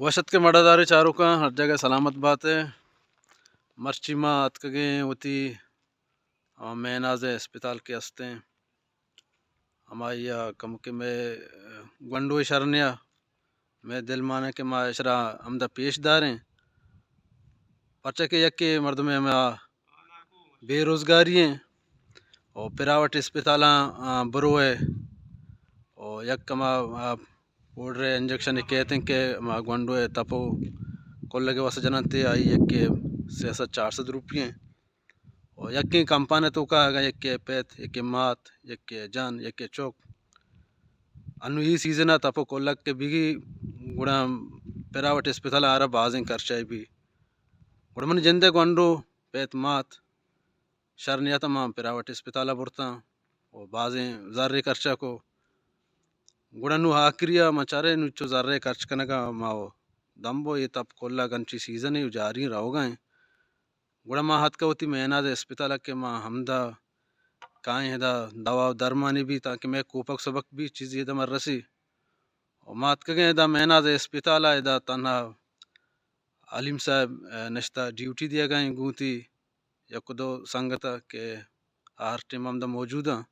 وش اتکے مڑاداریں چاروکاں، ہر جاگہ سلامت بات ئے۔ مرچی ما اتکگیں وتی ہما میناز ءِ اسپتال کہ استیں، ہمائی ءَ کمکے مئے گونڈو ءِ شر نیا، مئے دل مانیں کہ ما اشرا ہمدا پیش داریں، پرچا کہ یکے مردمے ہما بے روزگاری ایں و پرائیویٹ اسپتالاں، آ، بروئے و یک ہما، آ، پوڈرے انجکشنے کیتیں کہ ہما گونڈو ءِ تپ و کلگ ءِ واسطہ جننت، آئی یکے سئے سد چار سد روپی ایں۔ و یکیں کمپانے توکا اگاں یکے پت، یکے مات، یکے جن، یکے چک، انو ای سیزن ءَ تپ و کلگ کہ بگی، گڑا پرائیویٹ اسپتال آرا بازیں خرچہ بی۔ گڑا من جندے گونڈو، پت مات، شر نیاتاں، ما پرائیویٹ اسپتال ءَ برتاں و بازیں زرے خرچہ کو۔ گڑا نوں آخری ءَ ما چارے نوں چو زرے خرچ کنگا ما و دمبو، اے تپ کلگ انچی سیزنے و جاری روگا ایں۔ گڑا ما اتکا وتی میناز اسپتال ءَ کہ ما ہمدا کائیں، ادا دوا و درمانی بی تاکہ مئے کوپگ سبک بی، چیزے ادا من رسی۔ و ما اتکگیں ادا میناز اسپتال ءَ، ادا تنہا حلیم صاحب، اے، نشتہ ڈیوٹی دیگا ایں، گوں وتی یک دو سنگت ءَ کہ آ ہر ٹیم ہمدا موجود ایں۔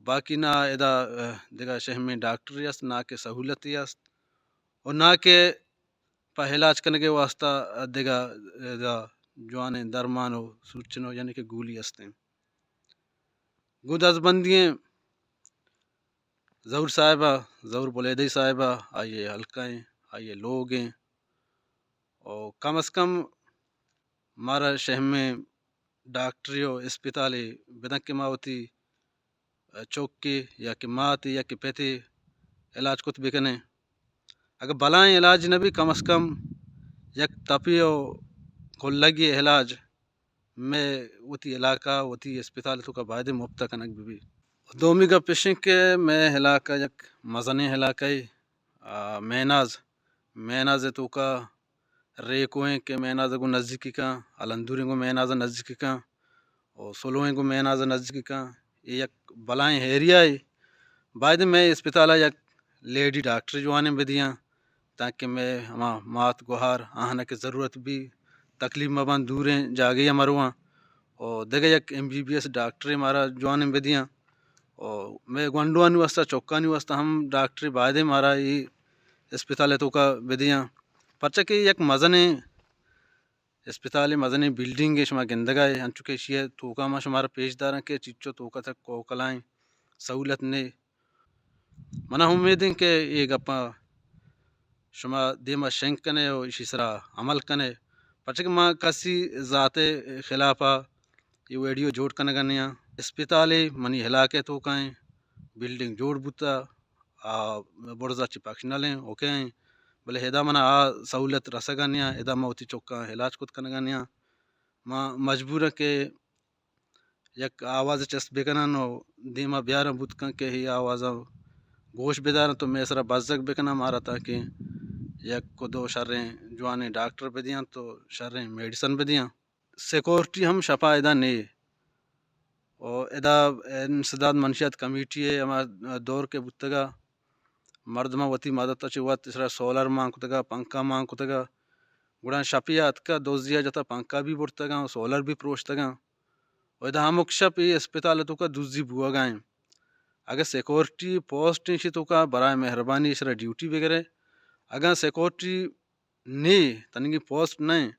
باقی نہ ادا، اے، دگہ شہمیں ڈاکٹرے است، نہ کہ سہولتے است و نہ کہ پہ علاج کنگ ءِ واسطہ دگہ ادا جوانیں درمان و سوچن و یعنی کہ گولی استیں۔ گوں دزبندی ایں ظہور صاحب ءَ، ظہور بلیدئی صاحب ءَ، آئی ءِ حلقہ ایں، آئی ءِ لوگ ایں و کم از کم مارا شہمیں ڈاکٹرے و اسپتالے بدنت کہ ما وتی چکے یا کہ ماتے یا کہ پتے علاج کت بکنیں۔ اگہ بلائیں علاج نہ بی، کم از کم یک تپے و کلگے علاج مئے وتی علاقہ، وتی اسپتال توکا باید مفت کنگ بہ بی۔ دومی گپ اش انت کہ مئے علاقہ یک مزنیں علاقہ اے، آ، میناز، میناز توکا ریکو ایں کہ میناز گوں نزیکی کن، الندوریں گوں میناز نزیکی کن، و سلوئیں گوں میناز نزیکی کن۔ اے یک بلائیں ایریا اے۔ باید مئے اسپتال ءَ یک لیڈی ڈاکٹر جوانیں بدیاں، تاکہ مئے ہما مات گوہار آہاں کہ ضرورت بی، تکلیف مہ باں، دوریں جاگہے ءَ مہ رواں۔ و دگہ یک ایم بی بی ایس ڈاکٹرے مارا جوانیں بدیاں۔ و مئے گونڈوانی واسطہ، چکانی واسطہ ہم ڈاکٹرے بایدیں مارا اے اسپتال ءِ توکا بدیاں۔ پرچا کہ یک مزنیں اسپتالے، مزنیں بلڈنگے شما گندگا اے، انچو کہ ایشی ءِ توکا ما شمارا پیش داراں کہ چیچو توکا تک کوکلائیں سہولت نے۔ منا امیدیں کہ اے گپاں شما دیما شنگ کنے و ایشی سرا عمل کنے، پرچہ کہ ما کسی ذات ءِ خلافا اے ویڈیو جوڑ کنگا نیاں۔ اسپتالے منی علاقہ ءِ توکا ایں، بلڈنگ جوڑ بوتا، آ، برزا چی فنکشنل ایں، اوکے ایں، بلے ادا منا آ سہولت رسگا نیاں، ادا ما وتی چکاں علاج کت کنگا نیاں۔ ما مجبوراں کہ یک آواز چست بکنن و دیما بیارن بوت کن کہ اے آوازاں گوش بدارن تو مئے سرا بزگ بکنن مارا، تاکہ یک دو شریں جوانیں ڈاکٹر بدیاں تو شریں میڈیسن بدیاں۔ سیکورٹی ہم شپا ادا نے۔ و ادا انسداد منشیات کمیٹی ءِ ہما دور کہ بوتگا، مردماں وتی مدد ءَ چہ وت سرا سولر مان کتگا، پنکھا مان کتگا، گڑا شپی ءَ اتکا، دزی ءَ جتا، پنکھا بھی برتگاں، سولر بھی پروشتگاں۔ و ادا ہمک شپ اے اسپتال ءِ توکا دزی بوگا ایں۔ اگہ سیکورٹی پوسٹ ایشی توکا، برائے مہربانی ایشرا ڈیوٹی بگرے۔ اگاں سیکورٹی نی، تنگی پوسٹ نہ ایں،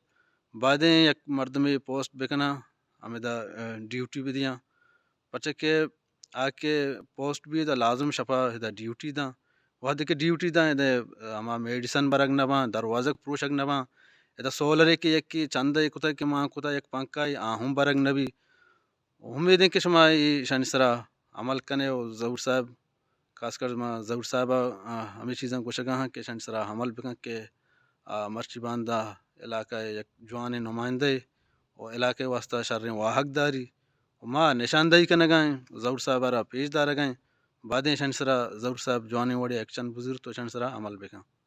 بایدیں یک مردمے پوسٹ بکناں، ہمدا، اے، ڈیوٹی بدیاں۔ پرچہ کہ آ کہ پوسٹ بی، ادا لازم شپا ادا ڈیوٹی داں۔ وہدے کہ ڈیوٹی داں، ادا ہما میڈیسن برگ نہ باں، دروازگ پروشگ نہ باں۔ ادا سولرے کہ یکے چندے کتا کہ مان کتا، یک پنکھا، آ ہم برگ نہ بی۔ امیدیں کہ شما ایشانی سرا عمل کنے و ظہور صاحب، خاص کر ما ظہور صاحب ءَ، آ، ہمے چیزاں گوشگا ہاں کہ ایشانی سرا عمل بکن کہ، آ، مرچی باندا علاقہ ءِ یک جوانیں نمائندہ و علاقہ ءِ واسطہ شریں واہگ داری و ما نشاندہی کنگا ایں، ظہور صاحب ءَ را پیش دارگا ایں، بایدیں ایشانی سرا ظہور صاحب جوانیں وڑے ایکشن بزورت و ایشانی سرا عمل بکن۔